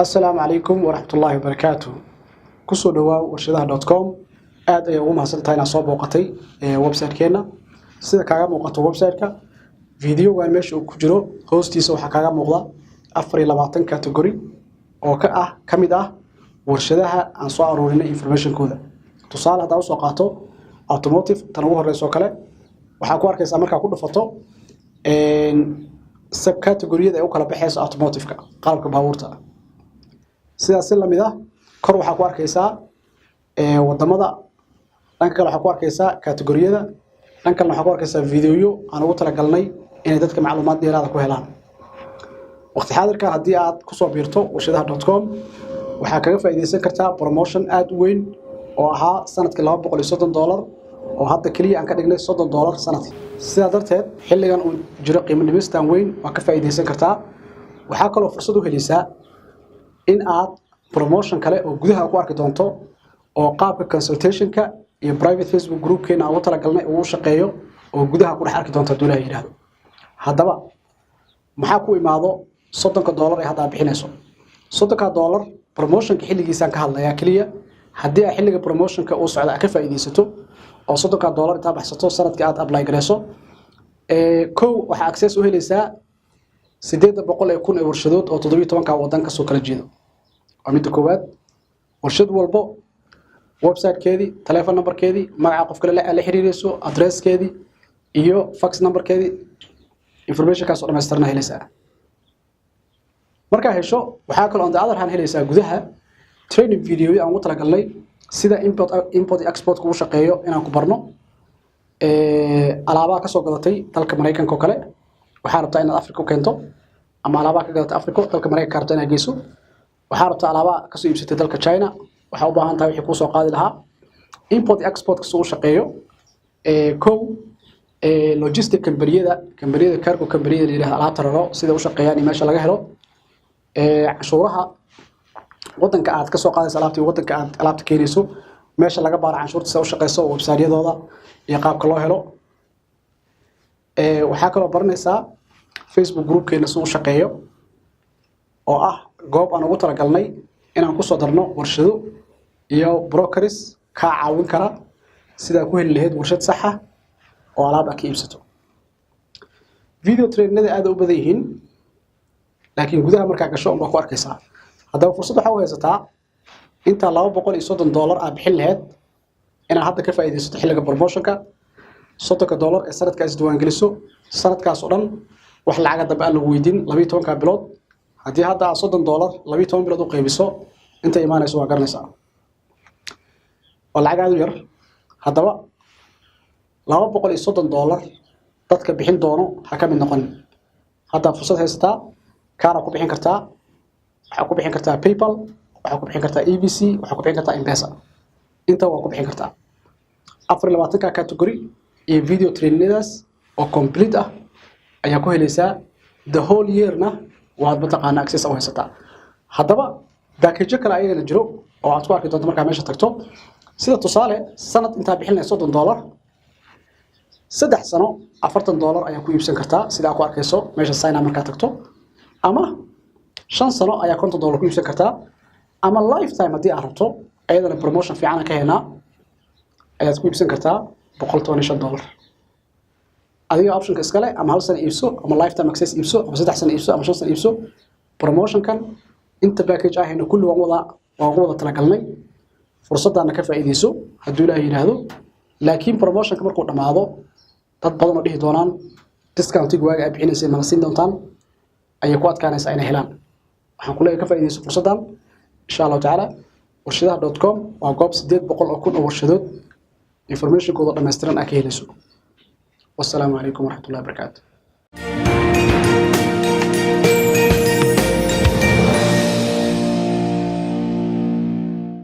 Asalaamu calaykum waraxmatullaahi wabarakaatu. Kusoo dhawaaw warshadaha.com. Aad ayay ugu mahadsan tahay inaad soo booqatay website-keena. Sida kaaga muuqato website-ka, videogan meesha uu ku jiro hoostiisa waxaa kaaga muuqda 24 category oo ka mid ah warshadaha aan soo aruurinay informationkooda. Tusaale, haddaa usoo qaato automotive, tan ugu horeyso kale, waxaa ku arkaysaa markaa ku dhufato subcategoriyada ay u kala baxayso automotive-ka, qalabka baabuurta. Sidaas si lamid ah, kor waxaa ku arkaysaa wadamada, dhanka kale waxaa ku arkaysaa categoriyada, dhan kalena waxaa ku arkaysaa videoyo aan ugu talagalnay inay dadka macluumaad dheeraada ku helaan. Waqti xaadirkan, haddii aad kusoo biirto warshadaha.com, waxaa kaga faa'iidaysan kartaa promotion aada u weyn oo ahaa sanadkii $230, oo hadda keliya aan ka dhignay $30 sanadkii. Sidaa darteed, xilligan uu jiro qiimo dhimistan weyn waa ka faa'iidaysan kartaa. Waxaa kaloo fursad u helaysaa in aad promotion kale oo gudaha ku arki doonto, oo qaabka consultationka iyo private Facebook groupkeena aan ugu talagalnay uu u shaqeeyo, oo gudaha ku dhex arki doonto hadduu Ilaah yidhaahdo. Haddaba, maxaa ku imaado $30 ee hadda aad bixinayso? $30 promotionka xilligiisaan ka hadlayaa keliya. Haddii aad xilliga promotionka uu socda aad ka faa'iidaysato oo $30 intaa baxsato sanadkii aad apply garayso, kow, waxaa access u helaysaa 800,000 ee warshadood oo 17-ka wadan kasoo kala jeedo. Waa midda koowaad. Warshad walbo website-keedii, telephone numberkeedii, magaca qof kale la xiriireyso, addresskeedii iyo fax numberkeedii, informationkaas oo dhammaystirna helaysaa. Markaa hesho, waxaa kaloo on the other hand helaysaa gudaha training video aan ugu talagalnay sida import iyo export ugu shaqeeyo inaan ku barno. Alaabaha kasoo gadatay dalka Maraykanka oo kale, waxaa rabtaa inaad Africa u keento, ama alaabaha ka gadatay Africa, dalka Maraykanka rabtaa inaad geyso. Waxaa rabtaa alaabaha kasoo iibsatay dalka China, waxaa u baahan tahay wixii kuu soo qaadi lahaa. Import iyo export kasoo u shaqeeyo, kow, logistic kambaniyada cargo kambaniyada la yidhahdo, alaabta raro, sida u shaqeeyaan iyo meesha laga helo, canshuuraha wadanka aad kasoo qaadayso alaabta iyo wadanka aad alaabta keenayso, meesha laga baaro canshuurta, sida u shaqeyso, website-yadooda iyo qaabka loo helo. Waxaa kaloo baranaysaa Facebook groupkeena si u shaqeeyo, oo ah goob aan ugu talagalnay inaan kusoo darno warshado iyo brokers kaa caawin kara sidaa ku heli lahayd warshad saxa oo alaab aad ka iibsato. Video trainingada aad u badan yihiin, laakiin gudaha markaa gasho unbaa ku arkaysaa. Haddaba, fursad waxaa u haysataa intaa $230 aad bixin lahayd inaad hadda ka faa'iidaysato xilliga promotionka. $30 ee sanadkaa isdiiwaangeliso, sanadkaas oo dhan wax lacaga dambe aan lagu weydiin, 12-ka bilood. Haddii hadda aad $30 12 bilood u qaybiso, inta imaanayso waa garanaysaa, waa lacag aad u yar. Haddaba, $230 dadka bixin doono ha ka mid noqon. Hadda fursad haysataa, kaana ku bixin kartaa. Waxaa ku bixin kartaa PayPal, waxaa ku bixin kartaa EVC, waxaa ku bixin kartaa M-Pesa, inta waa ku bixin kartaa. 24-ka category iyo video trainingadaas oo complete ah ayaa ku helaysaa. The whole yearna waad mataqaana access u haysataa. Haddaba, package kale ayagana jiro oo aad ku arki doonto markaa meesha tagto. Sida tusaale, sanad intaa bixin lahayd $30, 3 sano $40 ayaa ku iibsan kartaa, sida aad ku arkayso meesha sign up markaa tagto, ama 5 sano ayaa $50 ku iibsan kartaa, ama lifetime haddii aad rabto, ayadana promotion fiican aan ka helnaa, ayaad ku iibsan kartaa $115. Adiga optionka iskale, ama hal sano iibso, ama lifetime access iibso, ama 3 sano iibso, ama 5 sano iibso. Promotionkan inta package ahayna kulli waan ugu wada talagalnay. Fursaddaana ka faa'iidayso hadduu Ilaahay yidhaahdo. Laakiin promotionka markuu dhammaado, dad badan oo dhihi doonaan discountiga waaga aad bixinaysay mana siin doontaan, ayay ku adkaanaysaa inay helaan. Waxaan ku leeyahay, ka faa'iidayso fursaddan insha Allahu tacaala. Warshadaha.com waa goob 800,000 oo warshadood informationkooda dhammaystiran aad ka helayso. Wassalaamu calaykum waraxmatullahi wabarakaatu.